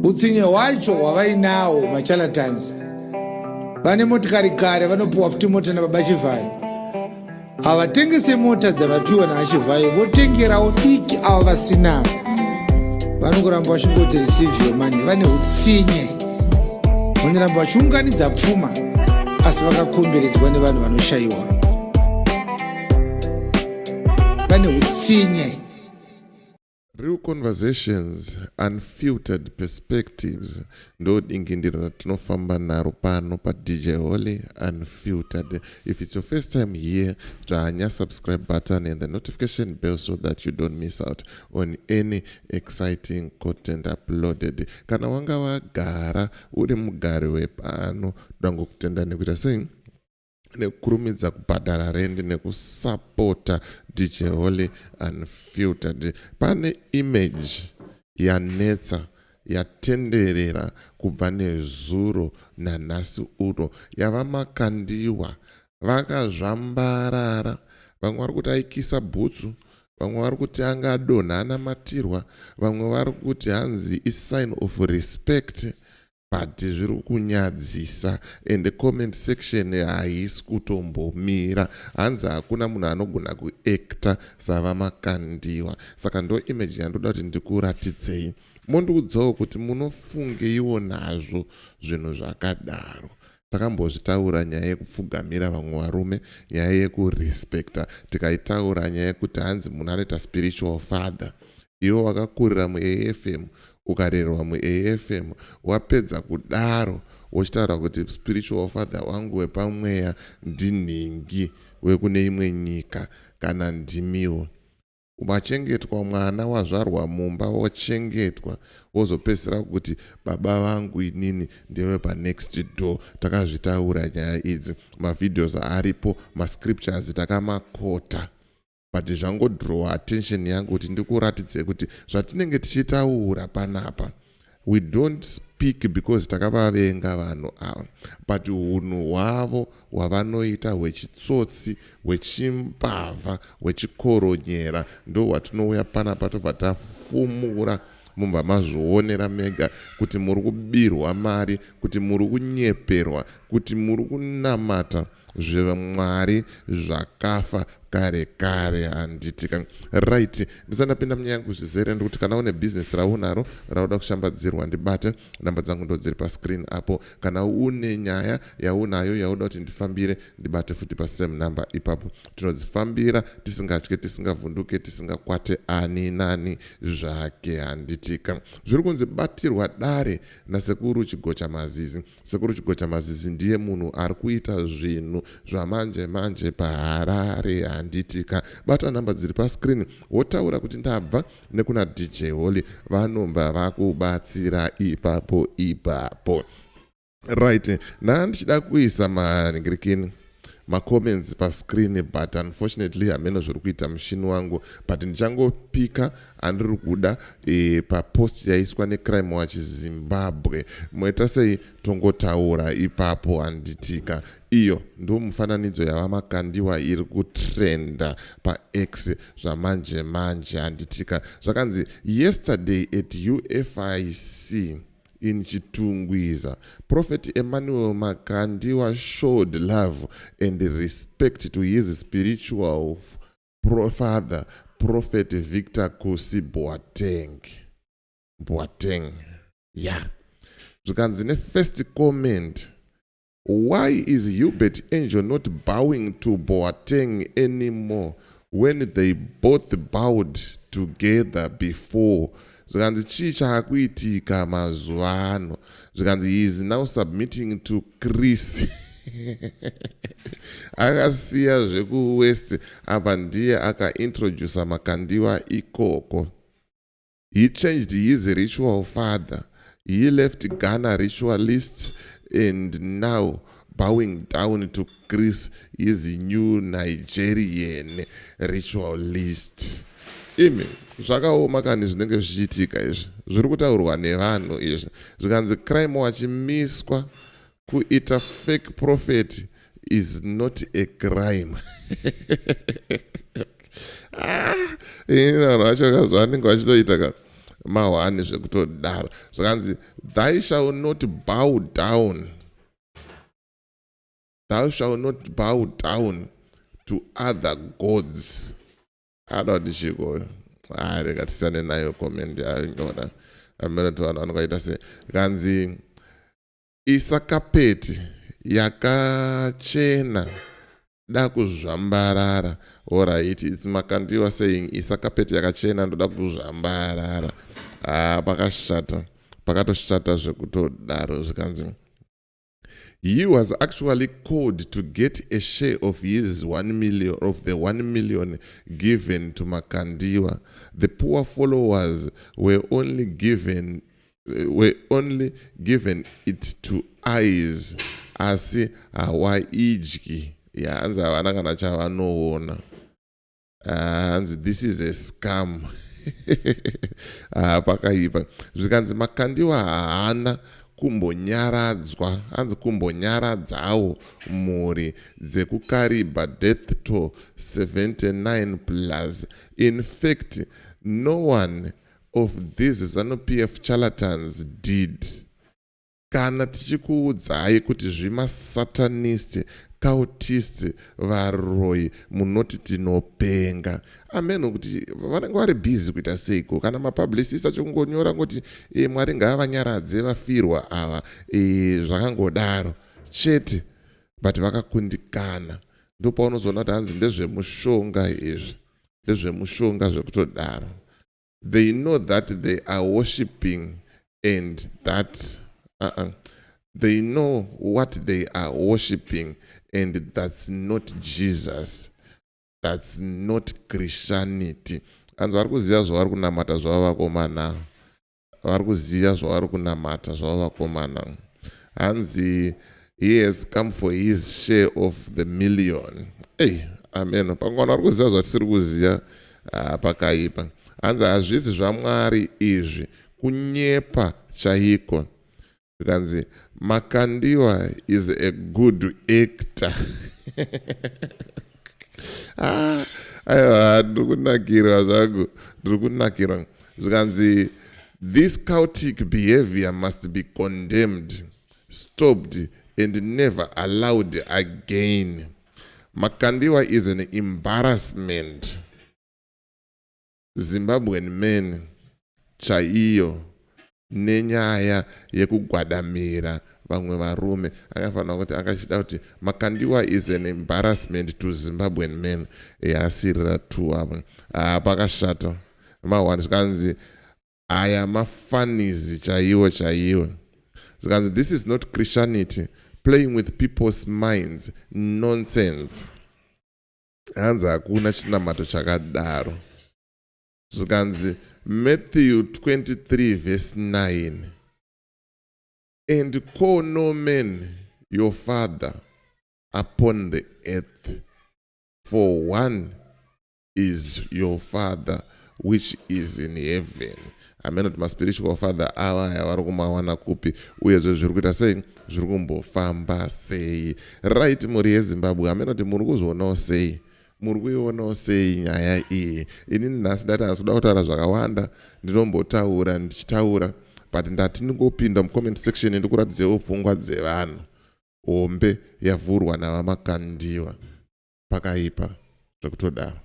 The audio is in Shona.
Utsinye hwacho hwavainawo macharlatans. Vane motikari kare vanopiwa futi mota nababa Chivhayo. Havatengese mota dzavapiwa naAchivhayo, votengerawo diki ava vasina. Vanongoramba vachingoti receive your money. Vane utsinye, vanoramba vachiunganidza pfuma asi vakakomberedzwa nevanhu vanoshayiwa. Vane utsinye. Real conversations, unfiltered perspectives ndo dingindira ratinofamba naro pano paDJ Holly Unfiltered. If it's your first time here, dzvanya subscribe button and the notification bell so that you don't miss out on any exciting content uploaded. Kana wanga wagara uri mugari wepano, todangokutenda nekuita sei, nekukurumidza kubhadhara rendi nekusapota DJ Holly Unfiltered. Pane image yanetsa, yatenderera kubva nezuro nanhasi uno, yava Makandiwa vakazvambarara. Vamwe vari kuti aikisa bhutsu, vamwe vari kuti anga adonha anamatirwa, vamwe vari kuti hanzi isign of respect, but zviri kunyadzisa and comment section haisi kutombomira. Hanzi hakuna munhu anogona kuacta saVaMakandiwa. Saka ndo image yandoda kuti ndikuratidzei, mondiudzawo kuti munofungeiwo nazvo zvinhu zvakadaro. Takambozvitaura nyaya yekupfugamira vamwe varume, nyaya yekurespecta tikaitaura, nyaya yekuti hanzi munhu anoita spiritual father. Iwe wakakurira muAFM, ukarerwa muAFM, wapedza kudaro wochitaura kuti spiritual father wangu wepamweya ndinhingi wekune imwe nyika. Kana ndimiwo wachengetwa, mwana wazvarwa mumba, wochengetwa, wozopedzisira kuti baba vangu inini ndewe panext door. Takazvitaura nyaya idzi, mavideos aripo, mascriptures takamakota, but zvangodrawa attention yangu kuti ndikuratidzei kuti zvatinenge tichitaura panapa, we don't speak because takavavenga vanhu ava, but unhu hwavo hwavanoita hwechitsotsi, hwechimbavha, hwechikoronyera, ndo hwatinouya panapa tobva tafumura, mubva mazvionera mega kuti muri kubirwa mari, kuti muri kunyeperwa, kuti muri kunamata zvemwari zvakafa kare kare, handitika? Right, ndisati ndapinda munyaya yangu zvizere, ndikuti kana une bhizinesi raunaro rauda kushambadzirwa, ndibate. Namba dzangu ndo dziri pascreen apo. Kana une nyaya yaunayo yauda kuti ndifambire, ndibate futi pasame number ipapo. Tinodzifambira tisingatye, tisingavhunduke, tisingakwate ani nani zvake, handitika? Zviri kunzi batirwa dare naSekuru Chigocha Mazizi. Sekuru Chigocha Mazizi ndiye munhu ari kuita zvinhu zvamanje manje paHarare, handitika? Bata nhamba dziri pascreen, wotaura kuti ndabva nekuna DJ Holly, vanobva vakubatsira ipapo ipapo. Right, ndaa ndichida kuisa manhingirikini macomments pascreen, but unfortunately hameno zviri kuita mushini wangu, but ndichangopika andiri kuda papost yaiswa neCrime Watch Zimbabwe. Moita sei, tongotaura ipapo, handitika? Iyo ndo mufananidzo yaVaMakandiwa iri kutrenda paX zvamanje manje, handitika? Zvakanzi, "Yesterday at UFIC in Chitungwiza, Prophet Emmanuel Makandiwa showed love and respect to his spiritual father, Prophet Victor Kusi Boateng." Boateng, yeah. Zvikanzi nefirst comment, "Why is Hubert Angel not bowing to Boateng anymore when they both bowed together before?" Zvikanzi, chii chaakuitika mazuva ano? Zvikanzi, "He is now submitting to Chris." Akasiya zvekuwest apa, ndiye akaintroduca Makandiwa ikoko. "He changed his ritual father. He left Ghana ritualist and now bowing down to Chris, his new Nigerian ritualist." Imi, zvakaoma kani zvinenge zvichiitika izvi, zviri kutaurwa nevanhu izvi. Zvikanzi, "Crime wachimiswa kuita fake prophet is not a crime." Ah, ini vanhu vacho kazvanenge vachitoita ka. Mahwani zvekutodaro. Zvakanzi, "Thou shall not bow down, thou shall not bow down to other gods." Ada kuti chiko? Rega tisiyane nayo comment yanyora. Amene kuti vanhu vanongaita sei. Kanzi, "Isa kapeti yakachena, da kuzvambarara." Alright, it's Makandiwa saying, "Isa kapeti yakachena, ndoda kuzvambarara." Ah, pakashata, pakatoshata zvekutodaro. Zvikanzi, "He was actually called to get a share of his 1 million, of the 1 million given to Makandiwa. The poor followers were only given it to eyes, asi hawaidyi." Hanzi havana kana chavanoona. Hanzi, "This is a scam." Pakaipa. Zvikanzi, Makandiwa haana kumbonyaradzwa, hanzi kumbonyaradzawo mhuri dzekuKariba, death to 79 plus. In fact, no one of these ZANU-PF charlatans did. Kana tichikuudzai kuti zvimasatanist, cultist, varoi, munoti tinopenga. Ameno kuti vanenge vari busy kuita seiko. Kana mapublicist achingonyora ngoti Mwari ngaavanyaradze vafirwa ava, zvakangodaro chete, but vakakundikana. Ndopaunozoona kuti hanzi ndezvemushonga izvi, ndezvemushonga zvekutodaro. They know that they are worshipping and that they know what they are worshipping, and that's not Jesus, that's not Christianity. Hanzi vari kuziva zvavari kunamata zvava vakomana, vari kuziva zvavari kunamata zvava vakomana. Hanzi, "He has come for his share of the million." Ei, amen. Pangwana vari kuziva zvatisiri kuziva. Pakaipa. Hanzi hazvisi zvaMwari izvi, kunyepa chaiko. Zvikanzi, "Makandiwa is a good actor." Ah, aiwa, ndiri kunakirwa zvangu, ndiri kunakirwa. Zvikanzi, "This cultic behavior must be condemned, stopped and never allowed again. Makandiwa is an embarrassment Zimbabwean man chaiyo, nenyaya yekugwadamira vamwe varume." Akafanira kuti akachida kuti, "Makandiwa is an embarrassment to Zimbabwean men." Asirira tu avo. Pakashata, mahwani. Zvikanzi, aya mafunnies chaiwo chaiwo. Zvikanzi, "This is not Christianity, playing with people's minds, nonsense." Hanzi hakuna chinamato chakadaro. Zvikanzi, Matthew 23 verse 9, "And call no man your father upon the earth, for one is your father which is in heaven." Hameno kuti maspiritual father ava aya vari kumawana kupi, uyezve zviri kuita sei, zviri kumbofamba sei? Right, mhuri yeZimbabwe, hameno kuti muri kuzvionawo sei, muri kuionawo sei nyaya iyi. Inini nhasi ndati hasi kuda kutaura zvakawanda, ndinombotaura ndichitaura, but ndati ndingopinda mucomment section ndikuratidzewo pfungwa dzevanhu. Hombe yavhurwa naVaMakandiwa, pakaipa zvekutodaro.